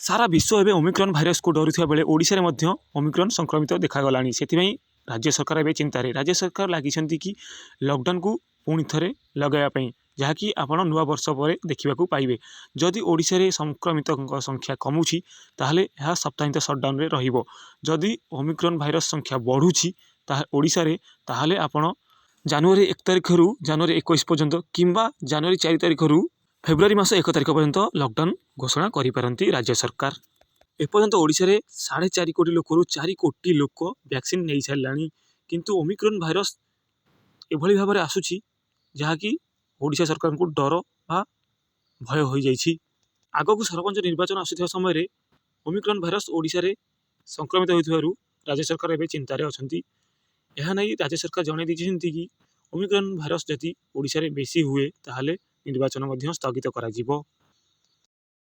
ସାରା ବିଶ୍ୱ ଏବେ ଓମିକ୍ରନ୍ ଭାଇରସକୁ ଡରୁଥିବା ବେଳେ ଓଡ଼ିଶାରେ ମଧ୍ୟ ଓମିକ୍ରନ୍ ସଂକ୍ରମିତ ଦେଖାଗଲାଣି। ସେଥିପାଇଁ ରାଜ୍ୟ ସରକାର ଏବେ ଚିନ୍ତାରେ। ରାଜ୍ୟ ସରକାର ଲାଗିଛନ୍ତି କି ଲକଡାଉନକୁ ପୁଣି ଥରେ ଲଗାଇବା ପାଇଁ, ଯାହାକି ଆପଣ ନୂଆ ବର୍ଷ ପରେ ଦେଖିବାକୁ ପାଇବେ। ଯଦି ଓଡ଼ିଶାରେ ସଂକ୍ରମିତଙ୍କ ସଂଖ୍ୟା କମୁଛି, ତାହେଲେ ଏହା ସପ୍ତାହାନ୍ତ ସଟ୍ଡାଉନରେ ରହିବ। ଯଦି ଓମିକ୍ରନ୍ ଭାଇରସ ସଂଖ୍ୟା ବଢ଼ୁଛି ତାହା ଓଡ଼ିଶାରେ, ତାହେଲେ ଆପଣ ଜାନୁଆରୀ 1 ତାରିଖରୁ ଜାନୁଆରୀ 21 ପର୍ଯ୍ୟନ୍ତ କିମ୍ବା ଜାନୁଆରୀ 4 ତାରିଖରୁ ଫେବୃଆରୀ ମାସ 1 ତାରିଖ ପର୍ଯ୍ୟନ୍ତ ଲକଡାଉନ ଘୋଷଣା କରିପାରନ୍ତି ରାଜ୍ୟ ସରକାର। ଏପର୍ଯ୍ୟନ୍ତ ଓଡ଼ିଶାରେ 4.5 କୋଟି ଲୋକରୁ 4 କୋଟି ଲୋକ ଭ୍ୟାକ୍ସିନ୍ ନେଇସାରିଲାଣି, କିନ୍ତୁ ଓମିକ୍ରନ୍ ଭାଇରସ ଏଭଳି ଭାବରେ ଆସୁଛି ଯାହାକି ଓଡ଼ିଶା ସରକାରଙ୍କୁ ଡର ବା ଭୟ ହୋଇଯାଇଛି। ଆଗକୁ ସରପଞ୍ଚ ନିର୍ବାଚନ ଆସୁଥିବା ସମୟରେ ଓମିକ୍ରନ୍ ଭାଇରସ ଓଡ଼ିଶାରେ ସଂକ୍ରମିତ ହେଉଥିବାରୁ ରାଜ୍ୟ ସରକାର ଏବେ ଚିନ୍ତାରେ ଅଛନ୍ତି। ଏହା ନେଇ ରାଜ୍ୟ ସରକାର ଜଣାଇ ଦେଇଛନ୍ତି କି ଓମିକ୍ରନ୍ ଭାଇରସ ଯଦି ଓଡ଼ିଶାରେ ବେଶୀ ହୁଏ, ତାହେଲେ ନିର୍ବାଚନ ମଧ୍ୟ ସ୍ଥଗିତ କରାଯିବ।